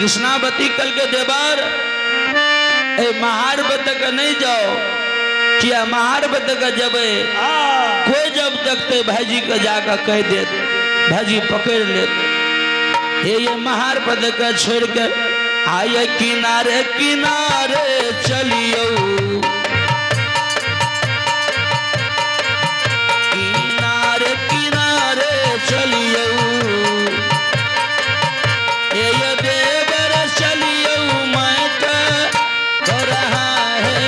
कृष्णावती कल के देवर ए महार बत के नहीं जाओ, किया महार बत के जबे कोई जब देखते भाईजी के जाकर कह दे, भाईजी पकड़ ले। हे ये महार पद के छोड़ के आये किनारे किनारे चलियो, किनारे किनारे चलियो, हे ये देवर चलियो मैं तो रहा है।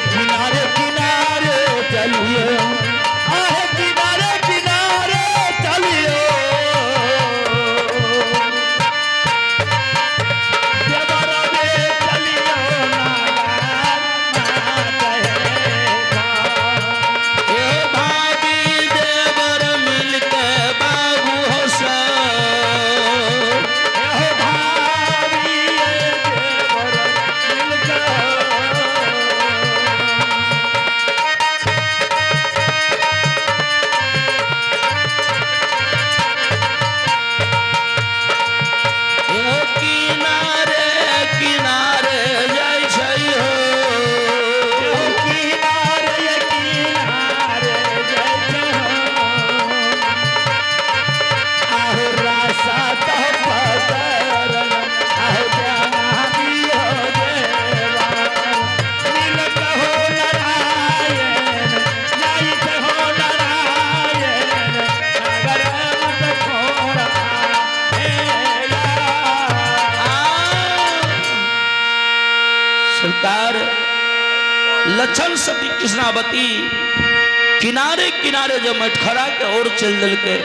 किनारे किनारे चलियो, आहे किनारे किनारे चलियो, देवरा रे चलियो नागार मात है। ए भाभी देवर मिलके बाबू हो सा, ए भाभी देवर मिलके। ए किनारे किनारे जाइ छै हो, किनारे किनारे जाइ छै हो, आहो रासा तो पतरन, आहो जाना दियो देवा, मिल कहो नारायण, जाइ छै हो नारायण, नगर मत खोरा हे या। सरकार लक्षण सती कृष्णावती किनारे किनारे जब मटखरा के ओर चल दिलके,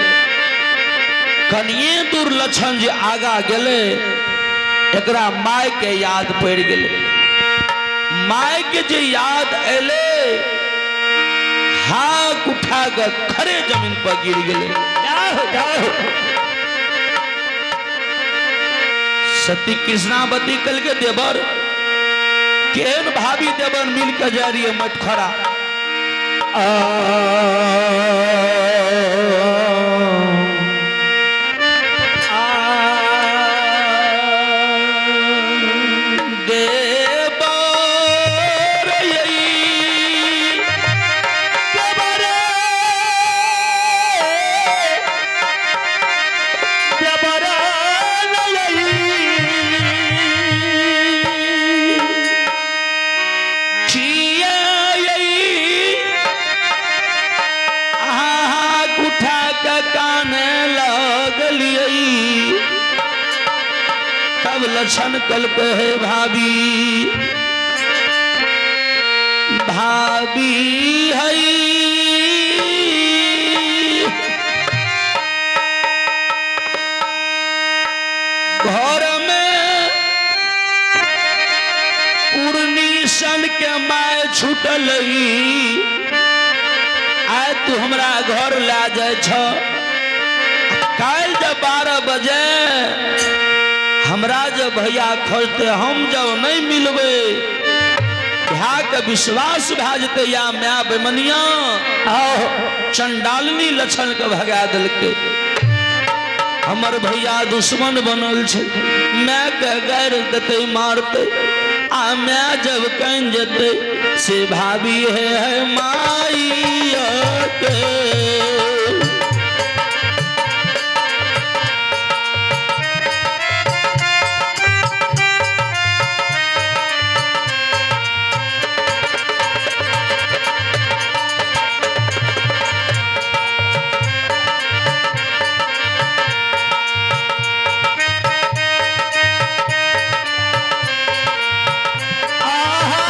कनिए दूर लक्षण जे आगा गेले, एकरा my के याद पड़ गेले। My के जे याद एले, हाथ उठा के खड़े जमीन पर गिर गेले। जाओ जाओ। सती कृष्णावती कल के देवर केहन भाभी देवर मिल के जा रही है मटखरा। आ देवर यई देवर देवर छिया यई हाथ उठा के काने लगलियै। तब लक्षण कल कहे भाभी भाभी है, घर में पूर्णी सन के my छूटल, आय तू हमरा घर ला जाय छ, काल्हि जब 12 बजे हमरा जब भैया खोजते, हम जब नहीं मिलबे, भैया के विश्वास भए जेतै या my बेमनिया। आओ चंडालनी लक्षण के भगा देलकै, हमर भैया दुश्मन बनल छै, my के गैर देतै मारतै, आ my जब कन जेतै से भाभी हे है माई के। आहा।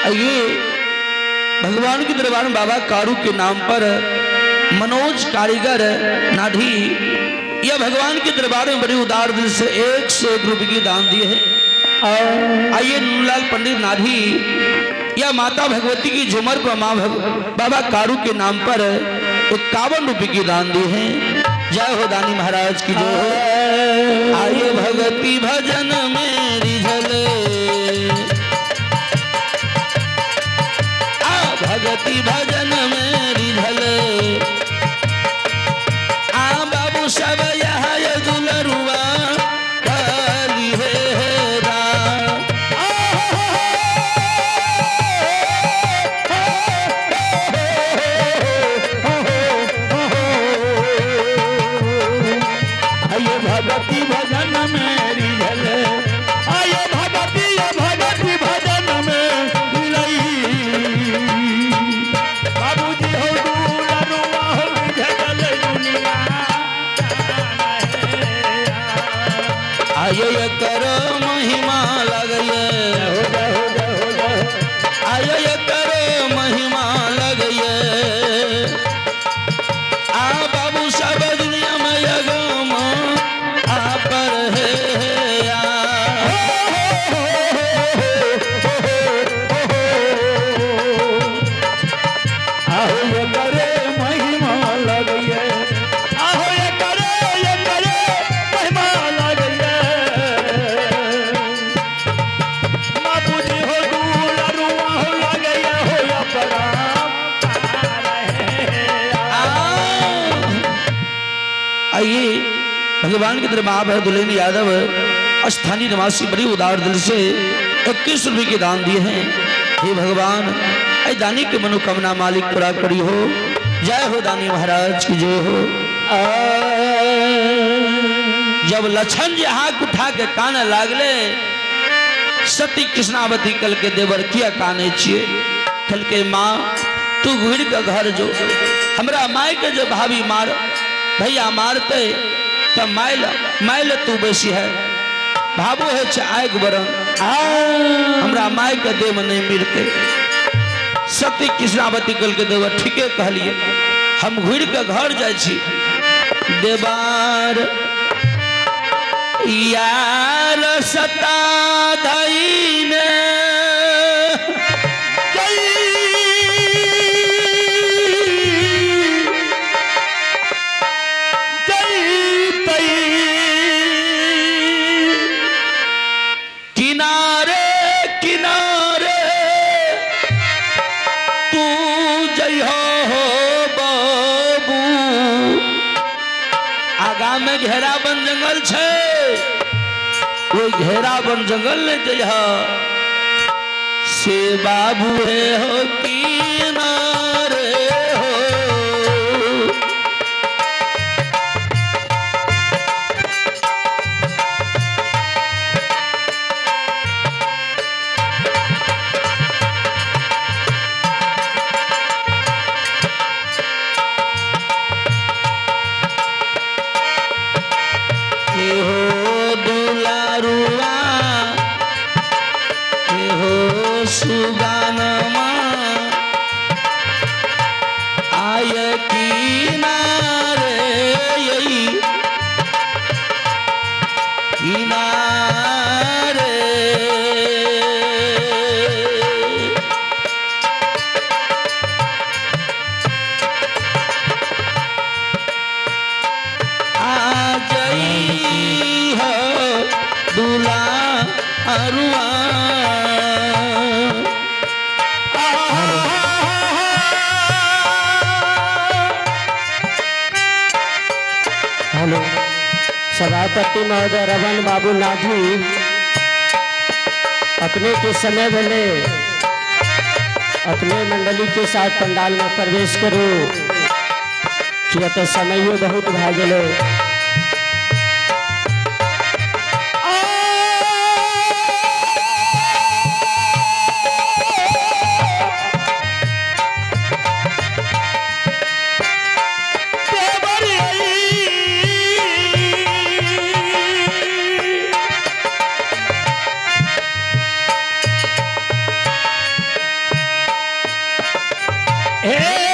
ये भगवान के दरबार में बाबा कारू के नाम पर मनोज कारीगर नाढी यह भगवान के दरबार में बड़ी उदार दिल से 101 रुपये की दान दिए हैं। आइए नूनलाल पंडित नाढी या माता भगवती की झुमर पर माँ बाबा कारू के नाम पर 51 रुपये की दान दिए हैं। जय हो दानी महाराज की जय हो। आइए भगती भजन में रिझले, आ भगती भजन में रिझले, आ बाबू सब यह दुलरुआ काली हे राम। आये भगती भजन मेरी झले, आये भगती ये भगती भजन में मिलई। बाबूजी हो दुलरुआ हो झगल दुनिया। आये करो महिमा लगये, हो जय हो जय हो जय। आये करो महिमा लगये, आ बाबू सब दुनिया में यगम आ पर हे आ। आहो ये करे महिमा लगइए, आहो ये करे महिमा लगइए। बाबूजी हो दुलरुआ हो लगइए हो अपराम। आइए भगवान की दरबार है दुलेन यादव स्थानीय निवासी बड़ी उदार दिल से 21 रुपये के दान दिए हैं। हे भगवान ऐ दानी की मनोकामना मालिक पूरा करी हो। जय हो दानी महाराज की जय हो। जब लक्षण जी हाथ उठा के कान लागले, सती कृष्णावती कल के देवर किया काने छिए। कल के माँ तू घुर के घर जो, हमरा माय के जो भाभी मार भैया मारते तब माइल माइल तू बेसी है, भाबो है छे आग बरन, हमरा माय के देह में नहीं मिलते। सती कृष्णावती कल के देवर ठीके कहलिए, हम घुर के घर जाइ छी। देवार यार सता धईने किनारे किनारे तू जइहो हो बाबू। आगा में घेरा बन जंगल छे, ओई घेरा बन जंगल ने जइह से बाबू हे हो किनारे हो। के हो दुलारुआ के हो सुगानमा आय किनारे यही किनारे। आ जई हो दुलारुआ। हेलो सभापति महोदय रमन बाबू नाधी, अपने के समय भले अपने मंडली के साथ पंडाल में प्रवेश करू, किया तो समय बहुत भा गेलै। हे।